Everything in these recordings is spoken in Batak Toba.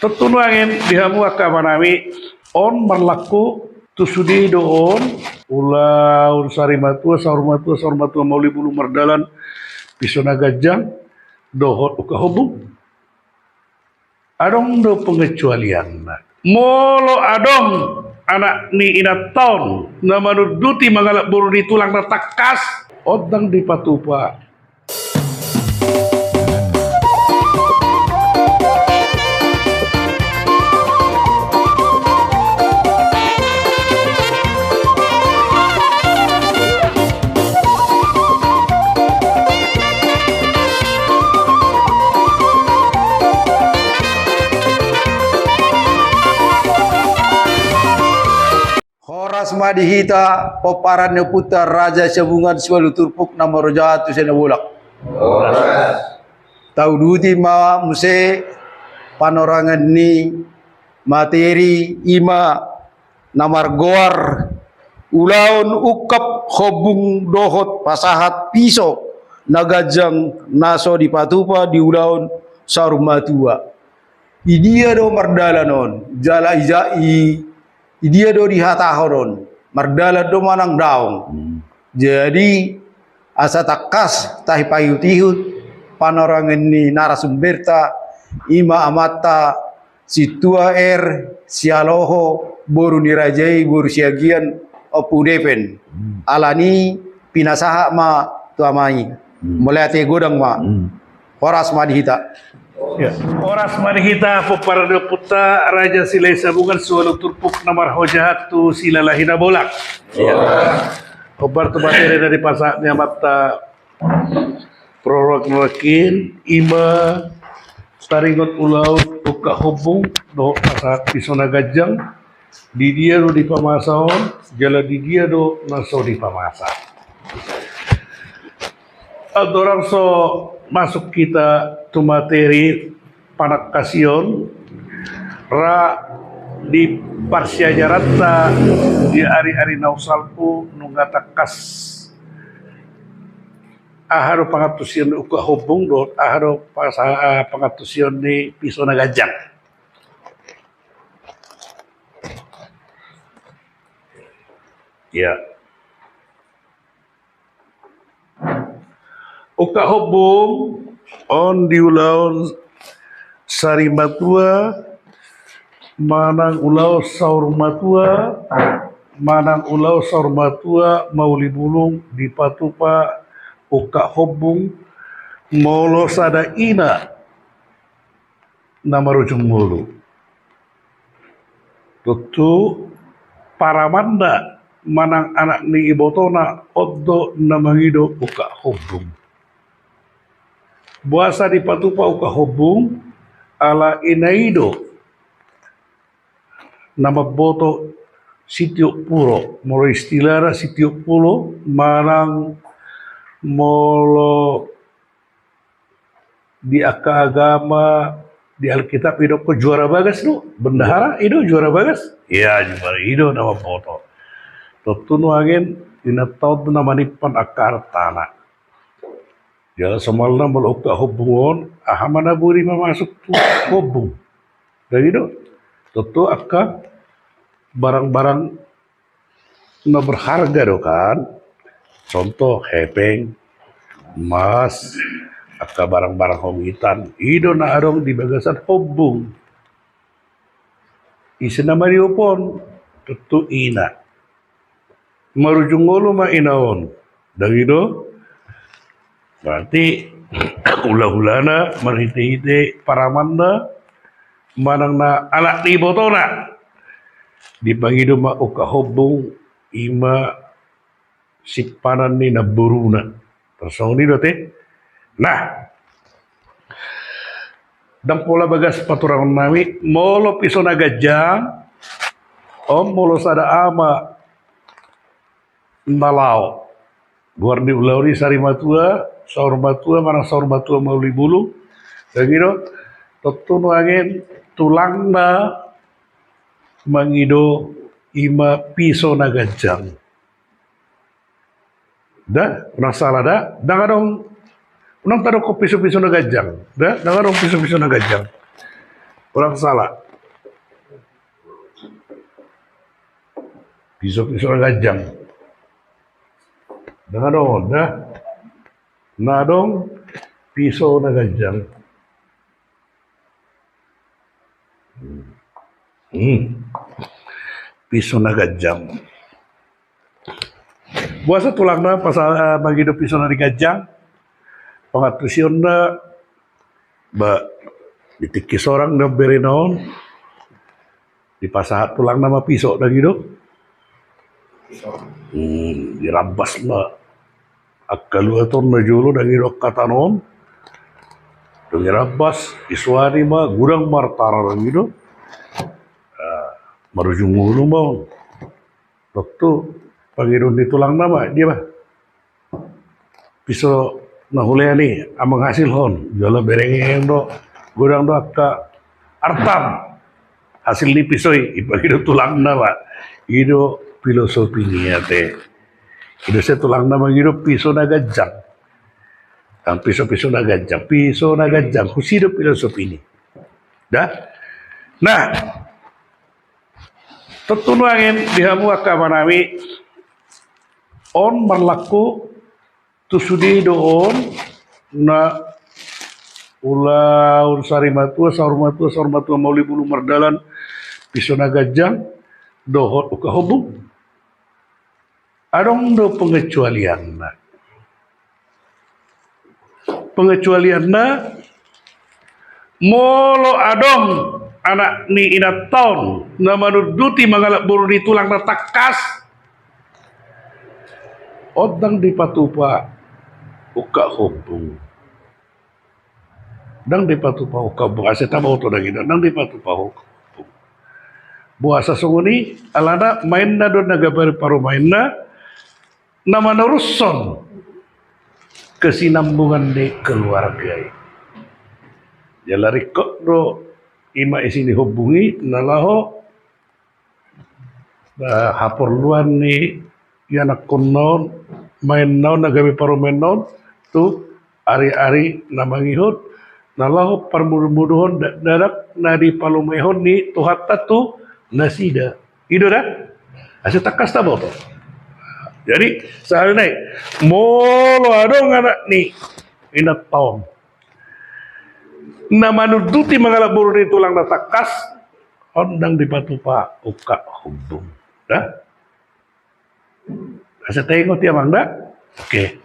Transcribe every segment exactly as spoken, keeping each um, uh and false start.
Tontu nuaeng di hamu angka amanami, on marlangku tu sude do on, ulaon sari matua, saur matua, saur matua mauli bulung mardalan piso na ganjang dohot ungkap hombung. Adong do pengecualianna. Molo adong anak ni inanta on na manunduti mangalap boru ni tulangna tangkas, on ndang dipatupa. Horas ma di hita, pomparan ni ompunta Raja Sihabungan Siualu Turpuk na marhajahat tu Siahaan Bolak. Horas. Tauduti ma muse panorangan ni materi, i ma na margoar ulaon ungkap hombung dohot pasahat piso na ganjang na so dipatupa di ulaon saur matua. Di dia do mardalan on, jala ija i, di dia do dihatahon on, mardalan do manang daong. Hmm. Jadi, asa tangkas tahe paihut-ihut panorangan ni narasumberta, i ma amanta Sintua R Sialoho, boru ni raja i, boru Siagian, Ompu Depen. Hmm. Alani pinasahat ma tu ama i. Hmm. Mauliate godang ma. Hmm. Horas ma di hita. Ya, horas ma di hita, pomparan ni ompunta Raja Silahi Sihabungan Siualu Turpuk na marhajahat tu Silalahi Nabolak. Ya. Hombar tu materi na dipasahat ni amanta prolog nangkin, i ma taringot ulaon ungkap hombung dohot pasahat piso na ganjang. Di dia do dipamasa on, jala di dia do na so dipamasa. Andorang so masuk hita tu materi panangkasion, ra di parsiajaranta di ari-ari na salpu nunga tangkas aha do pangantusion ni ungkap hombung dohot aha do pasa-, ah, pangantusion ni piso na ganjang. Ya. Ungkap hombung on di ulaon sari matua, manang ulaon saur matua, manang ulaon saur matua mauli bulung dipatupa ungkap hombung, molo sada ina na marujung ngolu. Tontu paramanna manang anak ni ibotona on do na mangido ungkap hombung. Boasa dipatupa ungkap hombung? Ala ina i do na mamboto sitiop pulo, molo istilahna sitiop pulo, manang molo di angka agama, di Alkitab, idokkon juara bagas do, bendahara i do juara bagas. Ia, juara i do na mamboto. Tontu nuaeng inanta on na manimpan angka artana. Jala somalna molo ungkap hombung on, aha ma na boi mamasuk tu hombung? Ndang i do. Tontu angka barang-barang na berharga do kan. Contoh hepeng, emas, angka barang-barang hongitan. I do na adong di bagasan hombung. Ise na maniop on? Tontu ina. Marujung ngolu ma ina on. Ndang i do? Berarti hula-hulana marhite-hite paramanna manang na anak ni ibotona. Dipangido ma ungkap hombung, i ma simpanan ni namboruna. Tarsongon i do ate. Nah, ndang pola bagas paturangon nami, molo piso na ganjang on, molo sada ama na laho, goar ni ulaon i sari matua, saur matua, manang saur matua mauli bulung, ndang i do, tontu nuaeng tulangna mangido i ma piso na ganjang. Da, unang sala da, ndang adong, unang tadokkon piso-piso na ganjang. Da, ndang adong piso-piso na ganjang. Orang salah. Piso-piso na ganjang. Ndang adong on da. Na adong piso na ganjang. Hmm. Piso na ganjang. Boasa tulangna pasa-, eh, mangido piso na ganjang? Pangantusionna, ba, di tingki sorang na berena on, dipasahat tulangna ma piso, ndang i do? Hmm, dirambas ma angka luat on na jolo, ndang i do, angka tano on. Dung dirambas, disuani ma, godang ma artana, ndang i do? Ah, marujung ngolu ma on. Tontu pangidoan ni tulangna ma, dia ma. Piso na hulean i, amang hasilhon, jala berengeng do, godang do angka artam. Hasil ni piso i, dipangido tulangna ma. I do filosofi ni ate. I do sai tulangna mangido piso na ganjang. Kan piso-piso na ganjang, piso na ganjang, husi do filosofi ni. Da? Nah, tontu nuaeng di hamu angka amanami, on marlaku tu sude do on, na ulaon sari matua, saur matua, saur matua mauli bulung mardalan, piso na ganjang, dohot uka hombung. Adong do pengecualianna. Pengecualianna, molo adong anak ni inanta on na manunduti mangalap boru ni tulang na tangkas, on ndang dipatupa uka hombung. Ndang dipatupa uka hombung, asa taboto ndang i do, ndang dipatupa uka hombung. Boasa songon i? Alana maenna do na gabe parumaenna, na manorushon kesinambungan ni keluarga i. Jala ringkot do i ma isi ni hombung i na laho, eh, haporluan ni ianakhonna on, maenna on, na gabe parumaenna on, tu ari-ari na mangihut, na laho parmudu-muduhon da-, dakdanak na dipalumaehon ni Tuhanta tu nasida. I do da? Asa tangkas taboto. Jadi, sahali nai, molo adong anak ni inanta on na manunduti mangalap boru ni tulang na tangkas, on ndang dipatupa uka hombung. Da? Asa taingot i, amang, da? Oke.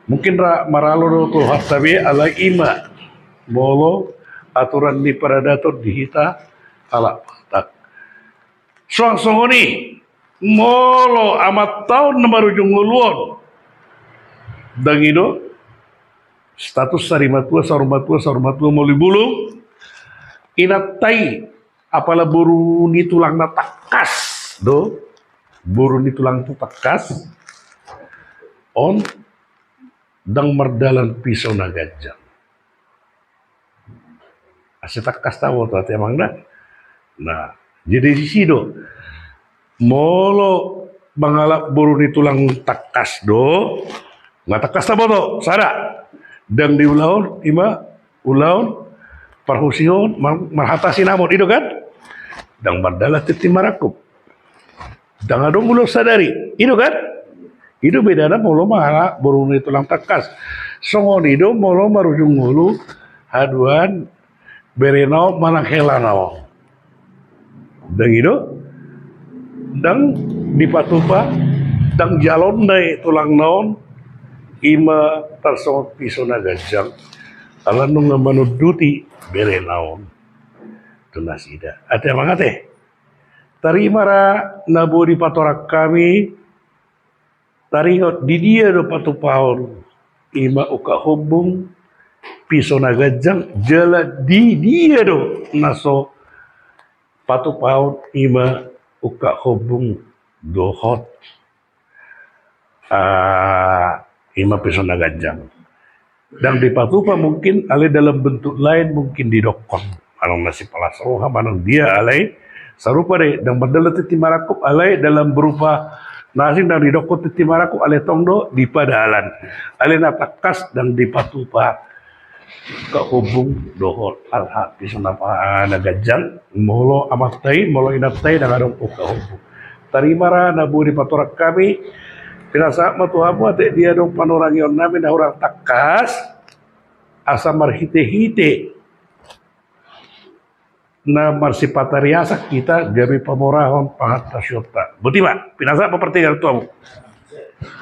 Mungkin ra maralo do tu rohanta be, alai i ma molo aturan ni paradaton di hita halak Batak. Suang songon i, molo amanta on na marujung ngolu on, ndang i do status sari matua, saur matua, saur matua mauli bulung, inanta i, apala boru ni tulang na tangkas do, boru ni tulang na tangkas, on ndang mardalan piso na ganjang. Asa tangkas taboto ate, amang, da? Nah, jadi disi do. Molo mangalap boru ni tulang tangkas do, nga tangkas taboto, sada. Ndang di ulaon, i ma ulaon parhusihon, mar-, marhata sinamot, i do kan? Ndang mardalan tintin marangkup. Ndang adong ulaon sadari, i do kan? I do bedana molo mangalap boru ni tulang tangkas. Songon i do molo marujung ngolu haduan berena on manang helana on. Ndang i do? Ndang dipatupa, ndang jalonna i tulangna on, i ma tarsongon piso na ganjang. Ala nunga manunduti berena on tu nasida. Ate, amang, ate. Tarima ra na boi dipatorang hami, taringot di dia do patupaon i ma uka hombung, piso na ganjang, jala di dia do na so patupaon i ma uka hombung dohot, ah, i ma piso na ganjang. Ndang dipatupa mungkin, alai dalam bentuk lain mungkin didokkon. Manang na sipalas roha, manang dia, alai sarupa do i, ndang mardalan tintin marangkup, alai dalam berupa na asing ndang didokkon tintin marangkup, alai tong do dipadalan. Alai na tangkas ndang dipatupa Ungkap hombung dohot alhapis na ganjang, molo amanta i, molo inanta i, ndang adong ungkap hombung. Tarima ra na boi dipatorang hami. Pinasahat ma tu hamu ate, dia adong panorangion nami na hurang tangkas, asa marhite-hite na marsipatariasan hita gabe pamorahon pangantasionta. Boti ma, pinasahat ma partingkian tu hamu.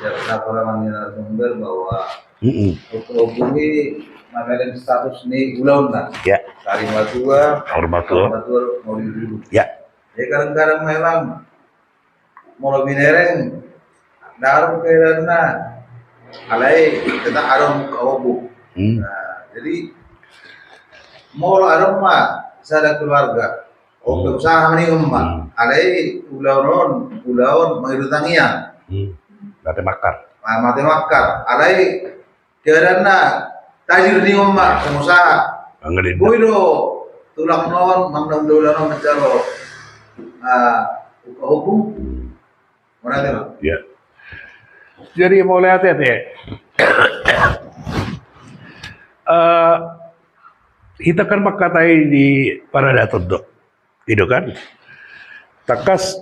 Ya, laporan dari narasumber bahwa Mm-mm. Ungkap hombung i mamereng status ni ulaonna. Ya. Sarimatua, Saurmatua. Saurmatua, Mauliululung. Ya. Jadi kadang-kadang memang molo binereng, ndang adong keadaanna, alai tetap adong ungkap hombung. Hmm. Nah, jadi molo adong ma sada keluarga, oh, hmm, usaha ma ningon ma. Hmm. Alai ulaon on, ulaon mangido tangiang. Hmm. Mate makkar. Ah, mate makkar. Alai keadaanna tajir ningon ma, pengusaha. Boi do tulangna on, manang hulahulana on manjalo, ah, ungkap hombung. Hmm. Mana tu? Ya. Jadi mauliate ate. Eh, hita kan mangkatai di paradaton do. I do kan. Tangkas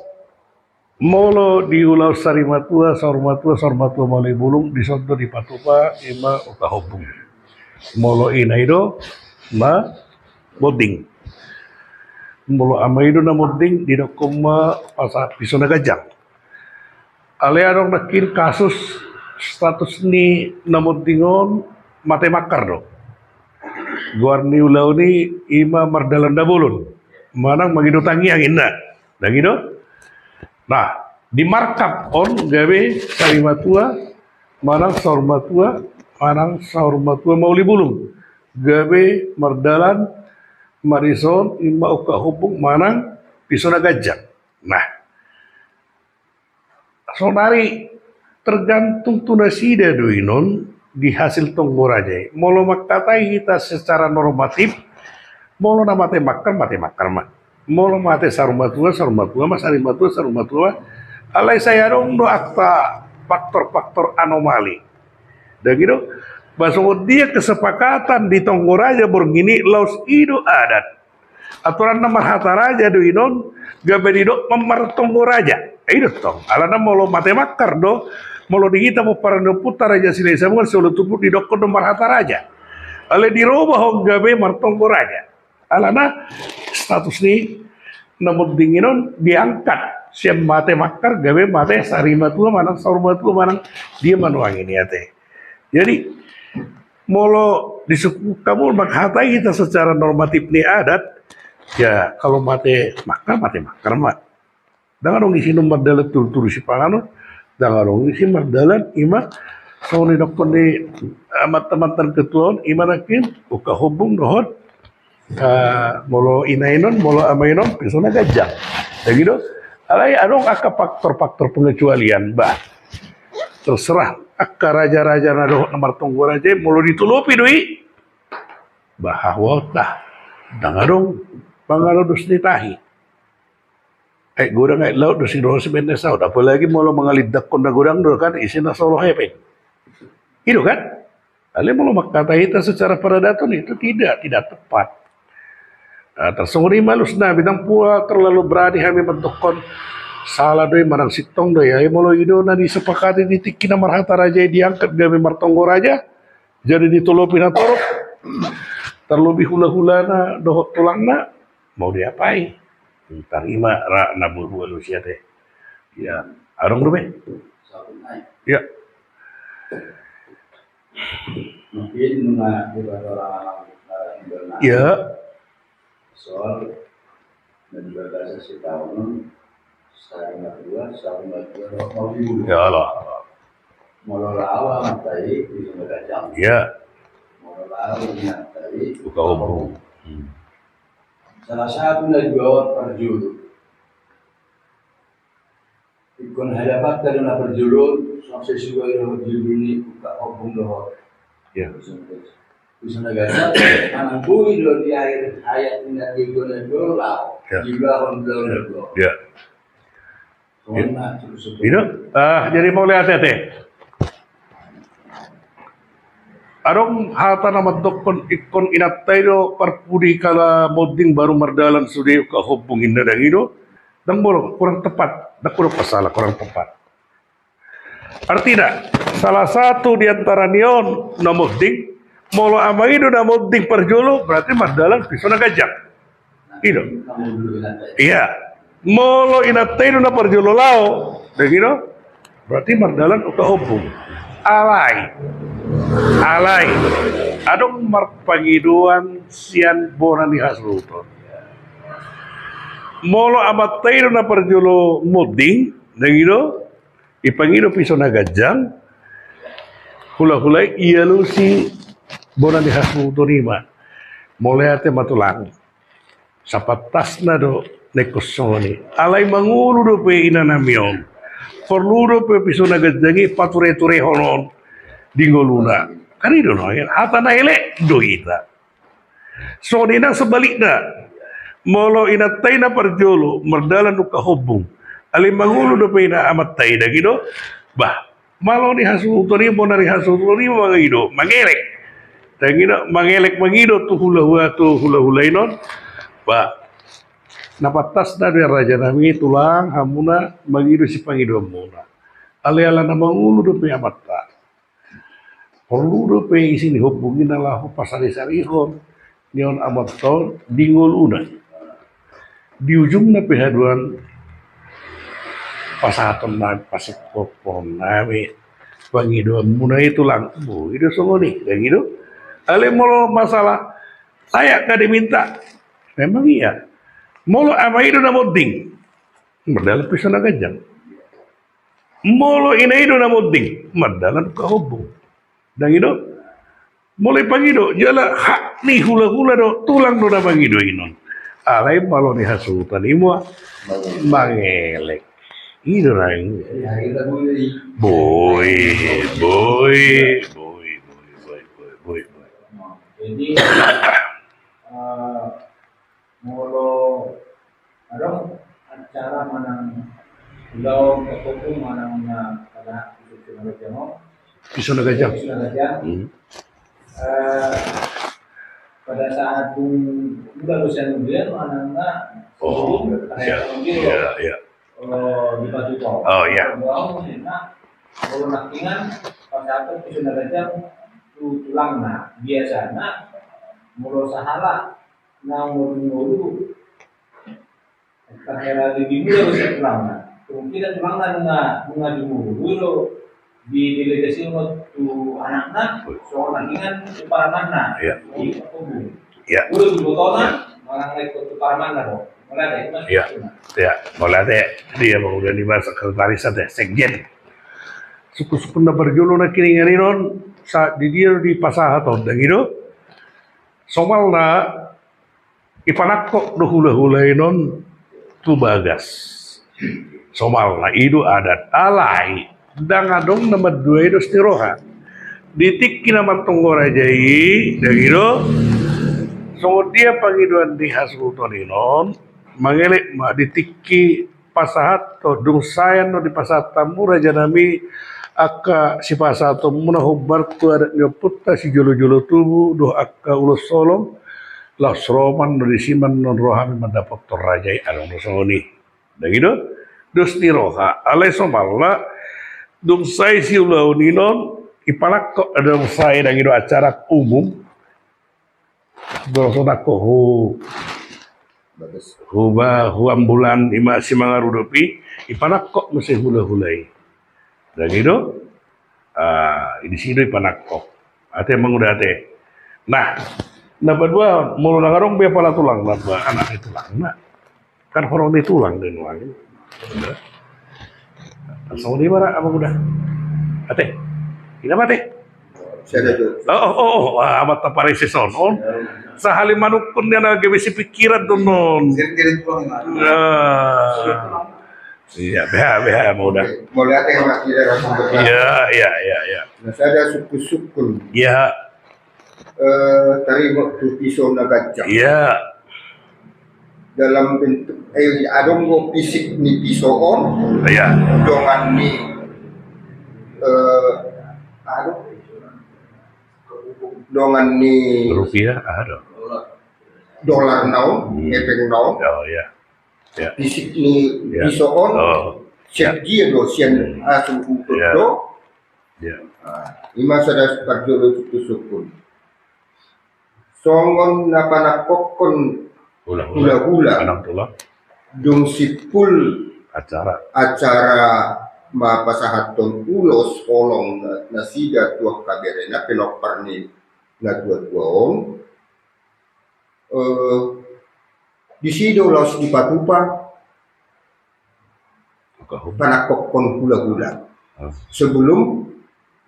molo di ulaon sarimatua, saurmatua, saurmatua Mauliululung, dison do dipatupa ima ungkap hombung. Molo ina i do na monding. Molo ama i do na monding, didokkon ma pasahat piso na ganjang. Alai adong nangkin kasus status ni na monding on mate makkar do. Goar ni ulaon i ima mardalan na bolon. Manang mangido tangiang inna. Ndang i do? Nah, di markup on gabe sarimatua, manang saurmatua, manang saurmatua Mauliululung. Gabe mardalan ma dison ima ungkap hombung manang piso na ganjang. Nah, saonari tergantung tu nasida do inon di hasil tonggo raja i. Molo mangkatai hita secara normatif, molo na mate makkar, mate makkar ma. Molo mate saurmatua, saurmatua ma, sarimatua, saurmatua ma. Alai sai adong do angka faktor-faktor anomali. Ndang i do? Ba songon dia kesepakatan di tonggo raja borngin i, laos i do adat. Aturan na marhata raja do inon, gabe didok ma martonggo raja. I do tong. Alana molo mate makkar do, molo di hita pomparan ni ompunta Raja Silahisabungan, sioloan tubu didokkon do marhata raja. Alai dirobahon gabe martonggo raja. Alana status ni na monding inon diangkat sian mate makkar gabe mate sarimatua manang saurmatua manang dia ma nuaeng i ate. Jadi molo disungkun hamu manghatai hita secara normatif ni adat, ya kalau mate makkar, mate makkar ma. Ndang adong isi na mardalan tudutudu sipanganon, ndang adong isi mardalan ima songon didokkon ni, eh, mantan-mantan ketua on ima nangkin ungkap hombung dohot, eh, molo ina inon, molo ama inon piso na ganjang. Jadi do, alai adong angka faktor-faktor pengecualian, bah. Terserah angka raja-raja na dohot na martonggo raja i, molo ditolopi do i, bah, hahuaonta. Ndang adong pangalados ni tahi. Aek godang aek laut do sidohonon sibaen na saut. Apalagi molo mangalindanghon na godang do kan, isi na solo hepeng. I do kan? Alai molo mangkatai hita secara paradaton itu tidak, tidak tepat. Nah, tarsongon i ma alusna, ndang pola terlalu berani hami mandokkon salah do i manang sintong do i. Ai molo i do na disepakati di tingki na marhata raja i diangkat gabe martonggo raja, jadi ditolopi na torop. Tarlobi hulahulana dohot tulangna, mau diapai? Tarima ra na buat-buat usia teh. Ya, adong do be. Ya. Mungkin mengakibat orang-orang, eh, Indonesia. Ya. Soal menjual bahasa si tahunan, sari madua, sari madua, mau dulu. Ya Allah. Molo lawa matai, bisa berkacang. Ya. Molo lawa matai, buka umum. Hmm. Salah satu na jual parjolo. Ingkon hadapan tadi na parjolo, songon sesuai dohot judul ni ungkap ompung dohot. Ya. Bisa na gasan, manang boi do di akhir hayat ni na parjolo, na parjolo laho. Ya. Jumlahon laho. Ya. Songon na, terus. Ino, ah, jadi mauliate ate. Adong hata na mandokkon ingkon inanta i do parpudi kala monding baru mardalan sude uka hombung inna, dang i do? Dang bolo, kurang tepat, dang hudok pasala kurang tepat. Artina, salah satu di antara ni on na monding, molo amang i do na monding parjolo, berarti mardalan piso na ganjang. I do. Iya. Molo inanta i do na parjolo laho, dang i do? Berarti mardalan uka hombung. Alai. Alai. Adong marpangidoan sian bona ni hasuhuton. Molo amanta i do na parjolo monding, dang i do? Ipangido piso na ganjang, hulahula i, ialusi bona ni hasuhuton i ma. Mauliate ma tulang. Sapantasna do na ingkon songon i. Alai mangolu dope inanami on. Porlu dope piso na ganjang i patureturehon on di ngoluna. Kan i do na, hata na elek do hita. Songon i nang sebalikna. Molo inanta i na parjolo mardalan uka hombung, alai mangolu dope ina amanta i, dang i do? Bah, malo ni hasuhuton i, bona ni hasuhuton i mangido, mangelek. Dang i do, mangelek mangido tu hulahula, tu hulahula i non. Bah, na pantasna do rajanami tulang hamuna mangido sipangidoanmuna. Alai ala na mangolu dope amanta, porlu dope isi ni hombung i na laho pasarisarihon ni on amanta on di ngoluna. Di ujungna pe haduan pasahatonnami, pasingkoponnami pangidoanmuna i tulang. Boi do songon i, dang i do? Alai molo masalah layak nunga diminta, memang iya. Molo amang i do na monding, mardalan piso na ganjang. Molo ina i do na monding, mardalan uka hombung. Dang i do? Molo ipangido, jala hak ni hulahula do, tulang do na mangido i non. Alai malo ni hasuhuton i ma mangelek. I do nang. Boi, boi, boi. Jadi, eh, molo adong acara manang ulaon, topung manang na pada piso na ganjang. Piso na ganjang. Piso na ganjang. Hmm. Eh, pada saat dung udah usia muda manang na, oh, sebelum, iya, iya, iya. Eh, di Batu Tol. Oh, iya. Nah, molo nangkiningan pasahaton piso na ganjang tu tulangna, biasana molo sahalak na ngolu-ngolu, tangkera di dimula do sian tulangna. Kemungkinan tulangna nunga, nunga di ngolu do, didelegasi ma tu anakna, songon nangkiningan tu paramanna. Iya. Iya. Udah tu botona, manang na ikut tu paramanna do. Mauliate, Mas. Iya. Iya, mauliate. Dia mau udah di bahasa sekretaris ate, sekjen. Sungkun-sungkun na parjolo nangkiningan i non, sa di dia dipasahat on, dang i do? Somalna, ipanangkok do hulahula i non tu bagas. Somalna i do adat, alai ndang adong na mandua i dos ni roha. Di tingki na mantong raja i, dang i do? Songon dia pangidoan ni hasuhuton i non, mangelek ma di tingki pasahathon, dung sae annon dipasahat hamu rajanami angka sipasahatonmuna hombar tu adat ni ompunta sijolo-jolo tubu dohot angka ulos holong, laos ro ma annon disi ma annon rohami mandapothon raja i, adong do songon i. Dang i do? Dos ni roha, alai somalna dung sae siulaon i non, ipanangkok, dung sae, dang i do, acara umum, Dohot songon nangkok hu, hu ba, hu ambulan, ima simangarudopi, ipanangkok muse hulahula i. Dang i do? Ah, i disi do ipanangkok. Ate, Amang Uda, ate. Nah, na paduahon, molo ndang adong be pala tulangna, ba anak ni tulangna. Kan horong ni tulang do nuaeng. Songon i ma ra, Amang Uda. Ate. Ina ma, ate. Oh, oh, oh, oh, ah, amanta pareses on. Sahali manungkun dia na gabe sipingkiran do on. Nah. Iya, beha, beha, Amang Uda. Iya, iya, iya, iya. Nah, sada sungkun-sungkun. Iya. Eh, tarima tu piso na ganjang. Iya. Dalam bentuk, eh, adong do fisik ni piso on. Iya. Dongan ni, eh, adong. dongan ni rupiah, aha do? Dolar na on, hmm, hepeng na on. Oh, iya. Iya. Fisik ni, iya, piso on, oh, sian, iya, dia do, sian, hmm, asu utut, iya, do. Iya. Nah, ima sada parjolo tu sukun. Songon na panangkokhon hula-hula, hula-hula, manang tulang, dung simpul acara, acara ma pasahathon ulos holong na, nasida tu angka berena, pinompar ni na tua-tua on. Eh, disi do laos dipatupa panangkokhon hula-hula. Hmm. Sebelum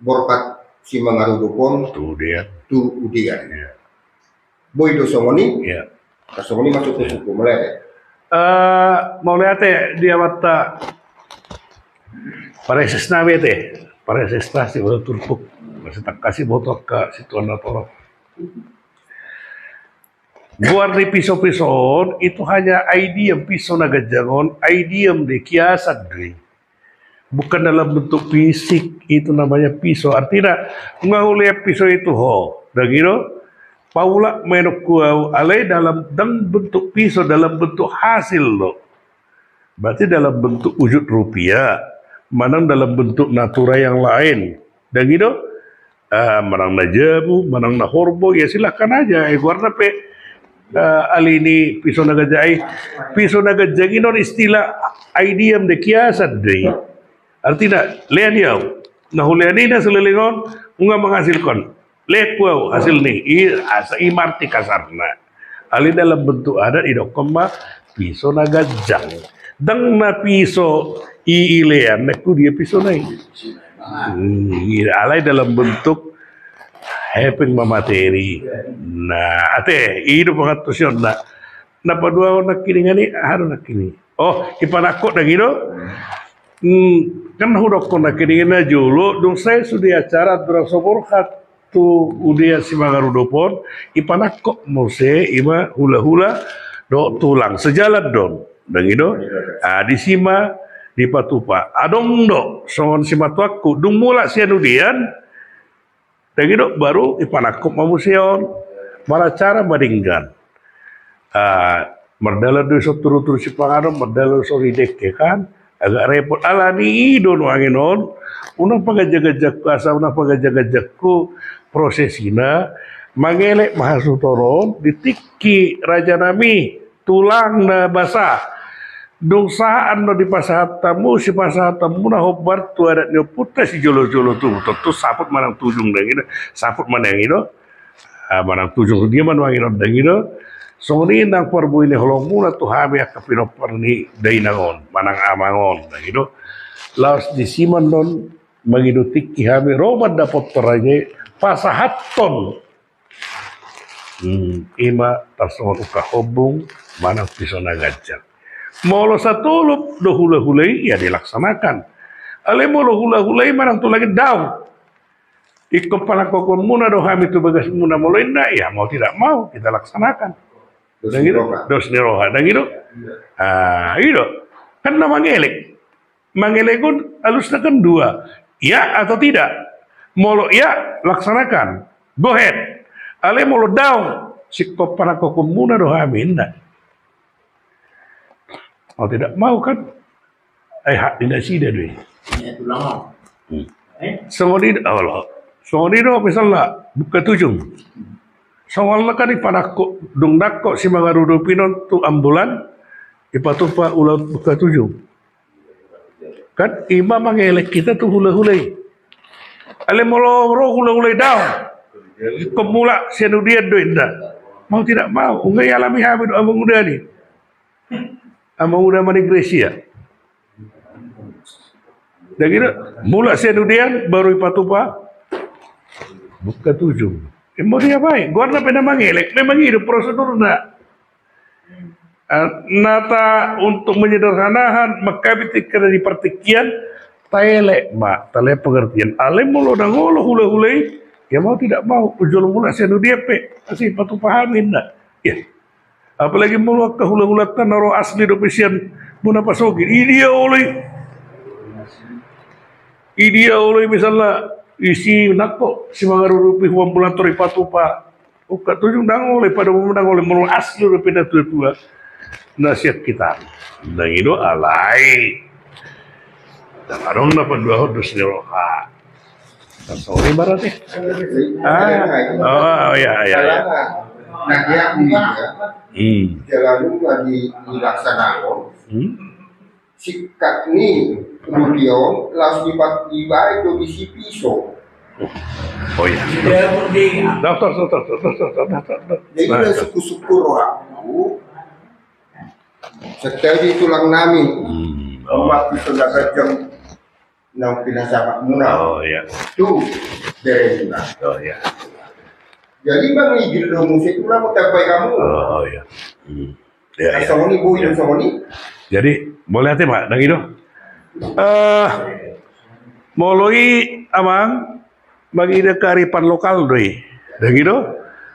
borhat Simangarudop on tu udean. Tu udean. Iya. Boi do songon i? Iya. Songon i masuk tu suku, mauliate. Eh, mauliate di amanta pareses nami, ate. Pareses nami, siboto turpuk. Masih tak kasih botok ke situan na torop. Goar ni piso-piso on, itu hanya ai diam piso na ganjang on, ai diam do i, kiasan do i. Bukan dalam bentuk fisik, itu namanya piso. Artina, nunga hulean piso itu ho. Ndang i do? Paulak ma inongku au, alai dalam, ndang bentuk piso, dalam bentuk hasil do. Berarti dalam bentuk wujud rupiah, manang dalam bentuk natura yang lain. Ndang i do? Ah, manang na jabu, manang na horbo, ya silahkan aja. Eh, goarna pe, eh, ali ni piso na ganjang ai. Piso na ganjang i non istilah ai diam do i, kiasan do i. Artina, lean i au. Na hulean i na saleleng on, nunga menghasilkan. Lean au hasil ni, i, asa, i ma arti kasarna. Alai dalam bentuk adat idokhon ma piso na ganjang. Ndang na piso i, i lean, na tu dia piso na i. Hmm, i, alai dalam bentuk hepeng ma materi. Nah, ate, i do pangantusion na. Na paduahon nangkiningan i, aha do nangkiningan i? Oh, ipanangkok ndang i do? Hmm, kan hudokkon nangkiningan na jolo, dung sae sude acara, andorang so borhat tu udean Simangarudop on, ipanangkok muse ima hula-hula dohot tulang, sejalan do on, ndang i do? Ah, disi ma dipatupa. Adong do songon simatuangku, dung mulak sian udean, ndang i do, baru ipanangkok ma muse on, maracara ma denggan. Ah, mardalan do i songon turu-turu sipanganon, mardalan songon i dengke kan, agak repot. Alani i do nuaeng on, unang paganjang-ganjangku, asa unang paganjang-ganjangku prosesina, mangelek ma hasuhuton on, di tingki raja nami, tulang na basa. Dung sahat annon dipasahat hamu, sipasahat hamu na hombar tu adat ni ompunta sijolo-jolo tubu. Tontu saput manang tujung ndang i do, saput manang i do. Ah, manang tujung dia ma nuaeng on ndang i do. Songon i nang parbue ni holongmuna tu hami angka pinompar ni dainang on, manang amang on, ndang i do. Laos disi ma annon mangido tingki hami, ro ma annon dapothon raja i, pasahathon. Hmm, ima tarsongon ungkap hombung, manang piso na ganjang. Molo satolop do hula-hula i, ya dilaksanakan. Alai molo hula-hula i manang tulang i daong. Ingkon panangkokhonmuna do hami tu bagasmuna, molo inna, ya mau tidak mau kita laksanakan. Dos ni roha. Dos ni roha, ndang i do? Iya. Ah, i do. Kan na mangelek. Mangelek on alusna kan dua. Ya atau tidak? Molo ya, laksanakan. Go ahead. Alai molo daong, singkop panangkokhonmuna do hami, inna. Mau tidak mau kan? Ai hak ni nasida do i. Iya, tulang. Hmm. Eh? Songon i do, olo. Songon i do misalna, buka tujung. Songon na kan ipanangkok, dung nangkok Simangarudop i non tu Ambulan, ipatupa ulaon buka tujung. Kan ima mangelek hita tu hula-hula i. Alai molo ro hula-hula i daong, ingkon mulak sian udean do inna. Mau tidak mau, nunga ialami hami do amangudana i. Amangudana i Gracia. Ndang i do, mulak sian udean baru ipatupa buka tujung. Ima dia bae, goarna pe na mangelek, memang i do prosedurna. Ah, na ta untuk menyederhanakan, mangkatai tingki na di partingkian, taelek ma, taelek pengertian. Alai molo ndang olo hula-hula i, ya mau tidak mau, jolo mulak sian udean pe, asa ipatupa hami inna. Ya. Apalagi molo angka hula-hulanta na ro asli dope sian bona pasogit. I dia olo i. I dia olo i misalna Isi nangkok simangarudupi, huambulan tor dipatupa. Ungkap tu ujung ndang olo, padomu ndang olo, molo asli dope na tua-tua na sian hita. Ndang i do, alai ndang adong na panduahon dos ni roha. Sorry, berarti. Ah, oh, iya, iya, iya. Nah, dia ini ya. Hmm. Jalan lagi dilaksanakan. Hmm. Sikat ni rupion, laos dipa-, dibaen do disi piso. Oh iya. Dokter, dokter, dokter, dokter, dokter. Jadi, nah, udah syukur-syukur rohangku. Setia di tulang nami. Hmm, oh. Umat di saudara jam enam pinasapak muna. Oh iya. Tu, dari muna. Oh iya. Jadi, Bang Igil do muse tulang, mau tabai kamu. Oh iya. Hmm. Ya, ya. Songon i, Boi, ya. Songon i. Jadi, molo i ate ma, ndang i do. Eh, molo i, Amang, mangido kearifan lokal do i. Ndang i do.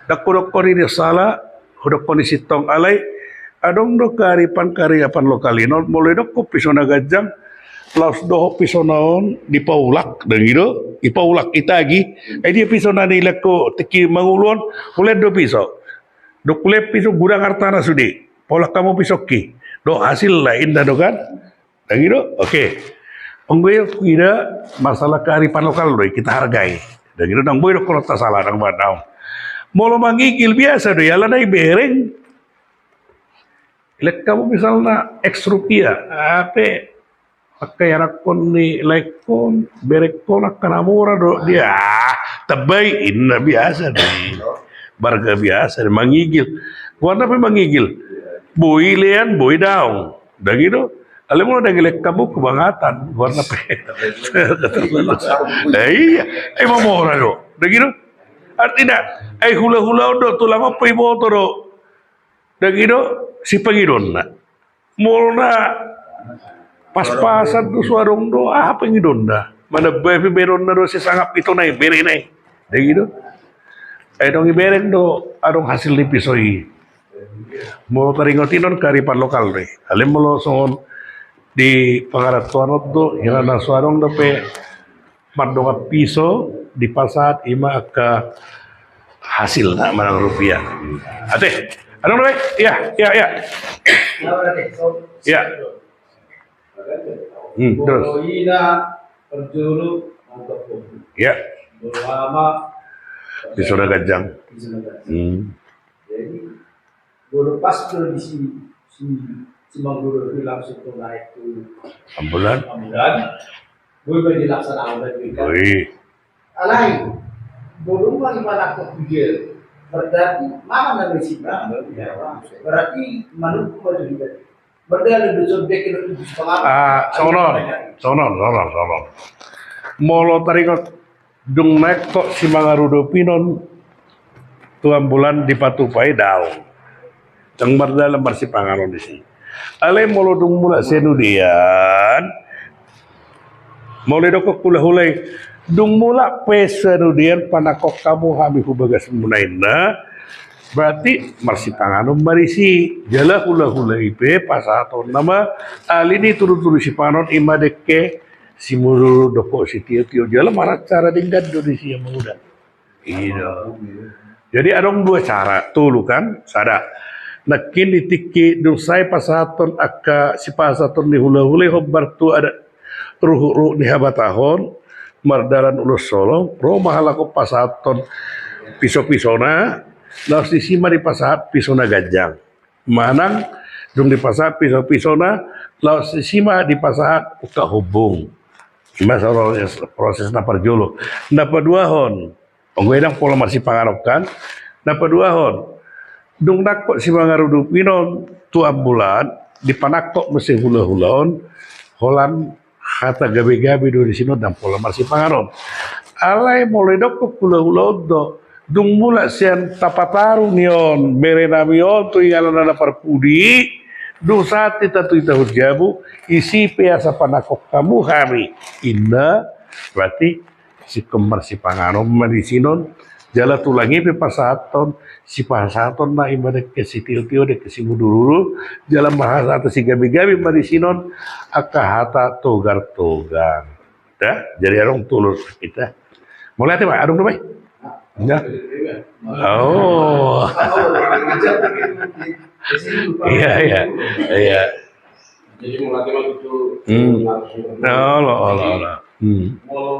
Ndang hudokkon i do sala, hudokkon i sintong, alai adong do kearifan, kearifan lokal i. Non, molo didokkon piso na ganjang, laos dohot pisona on dipaulak, ndang i do. Dipaulak, ditagi. Eh, dia pisona ni lengko tingki mangolu on, hulean do piso. Dung hulean piso, godang artana sude. Paulak hamu pisongki. Dohot hasilna, inna do kan? Ndang i do? Oke. Anggo i huida masalah kearifan lokal do i, kita hargai. Ndang i do, ndang boi dohononta sala, ndang baen naung. Molo mangigil biasa do i, alana dibereng. Lek hamu misalna X rupiah, ape, angka ianakkon ni laengkon, berengkon angka na mora do dia. Ah, tabai, inna biasa do i. Marga biasa do i, mangigil. Goarna pe mangigil. Boi lean, boi daong. Ndang i do. Alai molo ndang i lek hamu, kebangatan. Goarna pe. Nah, iya. Eh, mamora do. Ndang i do. Artina, ai hula-hula on do, tulang on pe iboto do. Ndang i do, sipangidonna. Molo na pas-pasan do, so adong do, aha pangidonna? Manambai pe baenonna do, sisangap ito nai, berena i. Ndang i do. Ai dung dibereng do, adong hasil ni piso i. Molo taringot i, non kearifan lokal do i. Alai molo songon di pangarantoan on do, hira na so adong dope mardongan piso dipasahat, ima angka hasilna manang rupiah. Ate, adong dope? Iya, iya, iya. Iya. Hmm, terus. Iya. Pisona ganjang. Hmm. Jadi, molo pas do di si, si, si mangguru itu langsung tu naik tu ambulan. Ambulan. Boi, boi dilaksanakan. Boi. Alai, molo manang manakut dia, berarti mana nama isi? Berarti manukku maju juga. Berarti ada dosa bekin itu semangat. Ah, songon on, songon on, songon on, songon on. Molo taringot dung nangkok simangarudupi on tu ambulan dipatupa i, daong. Ndang mardalan marsipanganon disi. Alai molo dung mulak sian nuaeng, molo didokkon hula-hula i, dung mulak pe sian nuaeng panangkok hamu hami hu bagasmuna, inna, berarti marsipanganon ma disi. Jala hula-hula i pe pasahatonna ma ali ni tudu-tudu sipanganon, ima dengke, simudurudur dohot sitio-tio, jala marcara denggan do disi, Amang Uda. Iya. Jadi adong dua cara, tolu kan, sada. Nangkin di tingki dung sae pasahathon angka sipasahathon ni hula-hula i hombar tu adat ruhut-ruhut ni habatahon, mardalan ulos holong, ro ma halak on pasahathon piso-pisona, laos disi ma dipasahat piso na ganjang. Manang dung dipasahat piso-pisona, laos disi ma dipasahat ungkap hombung. Ima proses, proses na parjolo. Na paduahon, anggo i ndang pola marsipanganon kan. Na paduahon, dung nangkok simangarudupi on tu ambulan, dipanangkok muse hula-hula on, holan hata gabe-gabe do disi, on ndang pola marsipanganon. Alai molo didokkon hula-hula on do, dung mulak sian tapataru ni on, bere nami on tu inganan na parpudi, dung sahat hita tu hita horjabu, disi pe asa panangkok hamu hami, inna, berarti singkop marsipanganon ma disi on. Jala tulang i pe pasahathon, sipasahathonna ima dengke sitio-tio, dengke simudurudur, jala marhata sigabe-gabe ma disi on, angka hata togar-togar. Ya, jadi adong tolu hita. Mauliate ma, adong do, Pak? Ya. Oh. Iya, iya. Iya. Jadi mauliate ma tu. Hmm. Olo, olo, olo. Hmm. Molo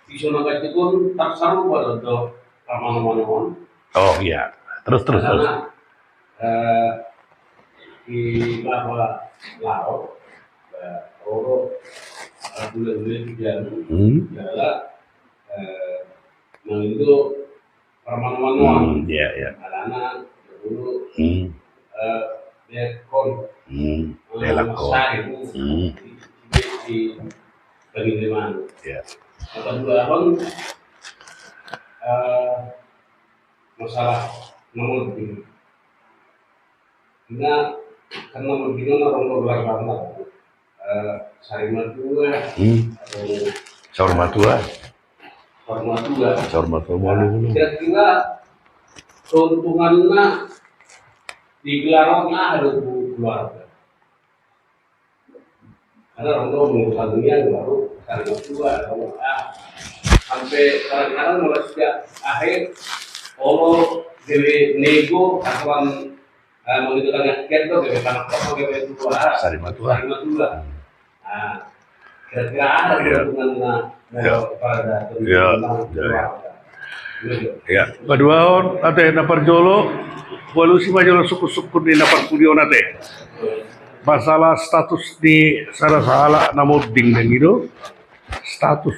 di sona kan itu pun tak saru pada do parmanomanon. Oh iya. Terus, terus, terus. Karena, eh, di bahwa laut, eh, roro, eh, bulan-bulan di jalan, hmm, adalah, eh, mangido parmanomanon. Hmm, iya, iya. Alana dahulu, hmm, eh, belakon. Hmm, eh, belakon. Masari, hmm, di, di, di pengiriman. Iya. Apa dua tahun, eh, masalah nomor di Nah, kan nomor tiga na ronggo gelar bangga. Eh, Sarimatua. Hmm. Atau Saurmatua. Saurmatua. Saurmatua. Nah, malu. Kira-kira keuntungannya di gelar on aha do tu keluarga? Karena orang tua mengurusan dunia baru karena tua, orang, ah, sampai kadang-kadang malah sejak akhir, olo, gabe nego, aturan, eh, menguntungkan rakyat do, gabe panak toko, gabe tua. Sarimatua. Sarimatua. Nah, kira-kira ada, iya, keuntungan, nah, iya, kepada, iya, iya, iya. Keluarga. Iya. Paduahon, ate, na parjolo, hualusi ma jolo sungkun-sungkun ni na parpudi on, ate. Masalah status ni sada sahalak na monding, dang i do? Status.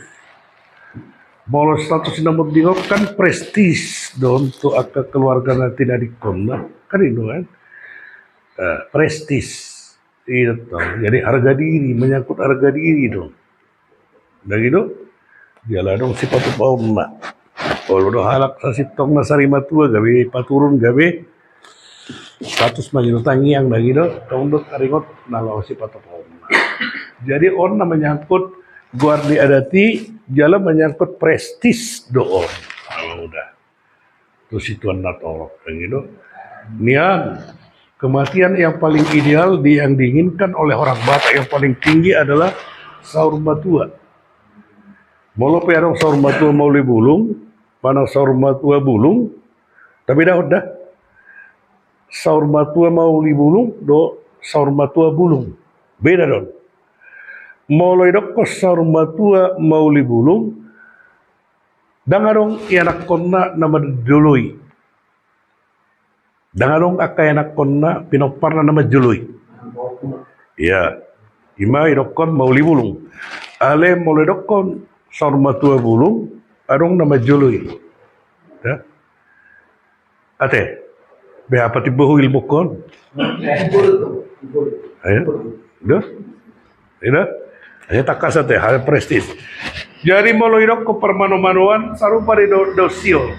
Molo status ni na monding on kan prestis do on tu angka keluarga na tinadingkonna. Kan i do kan? Eh, prestis. I do tong. Jadi harga diri, menyangkut harga diri do. Dang i do? Jala adong sipatupaonna. Olo do halak sasintongna Sarimatua gabe paturun gabe status mangido tangiang, dang i do? Tong do taringot na laho sipatupaonna. Jadi on na menyangkut goar ni adat i, jala menyangkut prestis do on. Kalau udah. Tu situan na torop, dang i do? Nian, kematian yang paling ideal di, yang diinginkan oleh orang Batak yang paling tinggi adalah saur matua. Molo pe adong saur matua mauli bulung, manang saur matua bulung, tapi daon da. Saur matua mauli bulung do saur matua bulung. Beda do on. Molo idokkon saur matua mauli bulung, dang adong ianakkonna na manjoloi. Dang adong angka ianakkonna pinomparna na manjoloi. Iya. Ima idokkon mauli bulung. Alai molo idokkon saur matua bulung, adong na manjoloi. Ya. Ate, be apa tiba hu ilmu kon? Ayo, do? Ida? Ayo, takas ate, hal prestis. Jadi molo idokkon parmanomanoan, sarupa di do, dosio.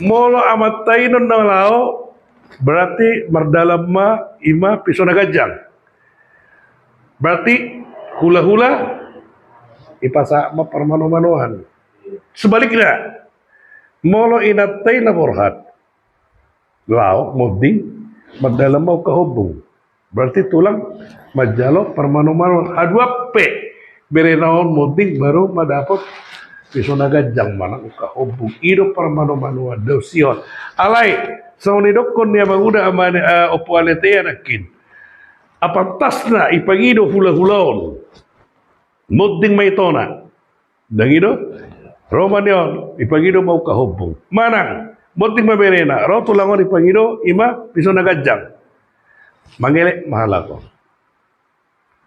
Molo amanta i non na laho, berarti mardalan ma ima piso na ganjang. Berarti hula-hula, ipasahat ma parmanomanoan. Sebaliknya, molo inanta i na borhat, laho monding, mardalan ma ungkap hombung. Berarti tulang manjalo parmanomanoan. Haduan pe berena on monding baru ma dapot piso na ganjang manang ungkap hombung. I do parmanomanoan, dosio. Alai, songon idokkon ni amang uda, amane, eh, Ompu Alete nangkin. Apantasna ipangido hula-hula on. Monding ma i tona. Dang i do? Ro ma ni on, ipangido ma ungkap hombung. Manang, monding ma berena, ro tulang on ipangido, ima piso na ganjang. Mangelek ma halak on.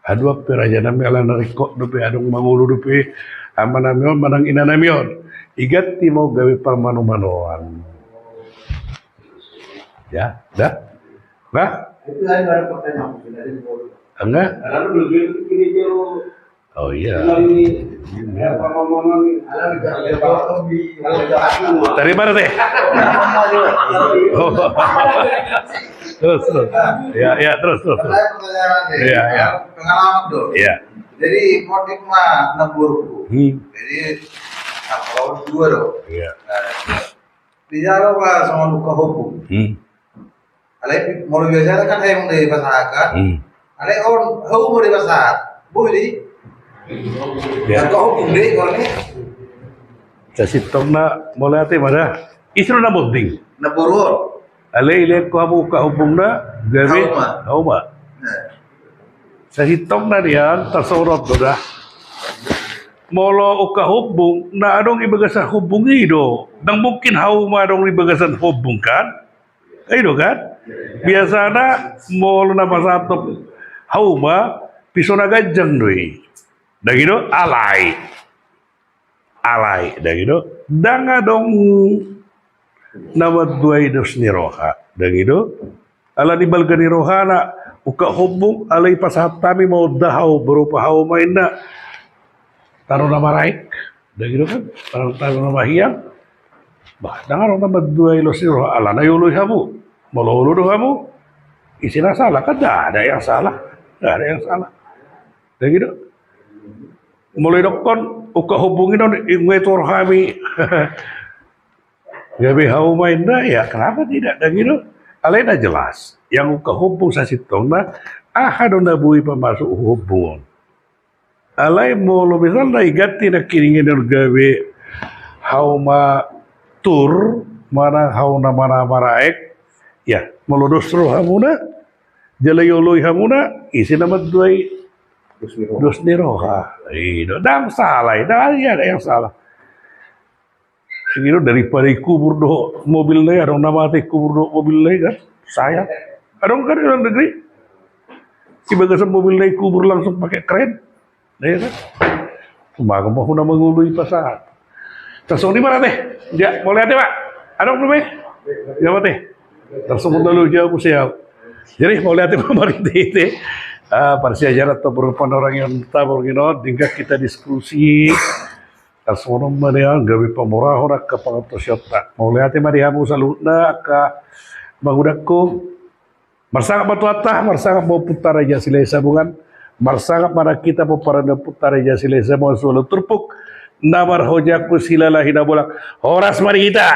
Haduan pe raja nami, alana ringkot dope, adong mangolu dope amanami on manang inanami on. Iganti ma on gabe parmanomanoan. Ya, da? Nah? Itu ada pertanyaan. Enggak? Oh iya. Dari mana teh? Oh. Terus, terus. Ya, ya, terus, terus, terus. Iya, iya. Pengalaman do. Iya. Jadi monding ma namboru. Hmm. Jadi, nah, kalau dua do. Iya. Nah, di jalo ma songon ungkap hombung. Hmm. Alai molo biasana kan hau ma dipasahat. Hmm. Alai on hau ma dipasahat. Boi do i. Ya. Ungkap hombung do i, kalau ni. Sasintongna mauliate ma da. Ise do na monding? Na boru on. Alai lehon hamu ungkap hombungna gabe hauma. Hauma. Sasintongna nian tarsongon on do da. Molo ungkap hombung na adong di bagasan hombung i do. Ndang mungkin hauma adong di bagasan hombung kan? I do kan? Biasana molo na pasahathon hauma piso na ganjang do i. Ndang i do? Alai. Alai, ndang i do? Ndang adong na manduai dos ni roha, ndang i do? Ala ni balga ni rohana ungkap hombung, alai pasahat hami ma onda hau berupa hauma inna. Tano na maraek, ndang i do kan? Tano, tano na mahiang. Bah, ndang adong na manduai dos ni roha, ala na ioloi hamu. Molo olo do hamu, ise na salah kan? Nggak ada yang salah. Nggak ada yang salah. Ndang i do? Molo idokkon ungkap hombung i do, ingkon tuor hami gabe hauma inna, ya kenapa tidak, ndang i do? Alai na jelas, yang ungkap hombung sasintongna, aha do na boi pamasuk hombung on. Alai molo misalna iganti nangkiningan on gabe hauma tur, manang hauma na maraek, ya, molo dos rohamuna, jala ioloi hamuna, ise na manduai dos ni roha? Dos ni roha. I do, ndang salah, ndang ada yang salah. I do, daripada ikubur dohot mobilna i, adong na mate ikubur dohot mobilna i kan? Sayang. Adong kan di luar negeri? Di bagasan mobilna i kubur langsung pakai kren. Iya kan? Cuma aku mau na mangoloi pasahat. Tarsongon i ma da ate. Ya, mauliate ma. Adong do be? Ya mate. Tarsongon na lo jauh siau. Jadi mauliate ma marhite-hite. Ah, parsiajaran tu berupa orang yang tabur gino, dingkat kita diskusi. Tarsongon on ma nian gabe pamurahon angka pangantusionta. Mauliate ma di hamu saluhutna angka mangudangku. Marsangap ma tu Tuhanta, marsangap ma Ompunta Raja Silahisabungan, marsangap ma nang hita pomparan ni Ompunta Raja Silahisabungan Sumbawa Turpuk, na marhojangkon Silalahi Nabolak. Horas ma di hita.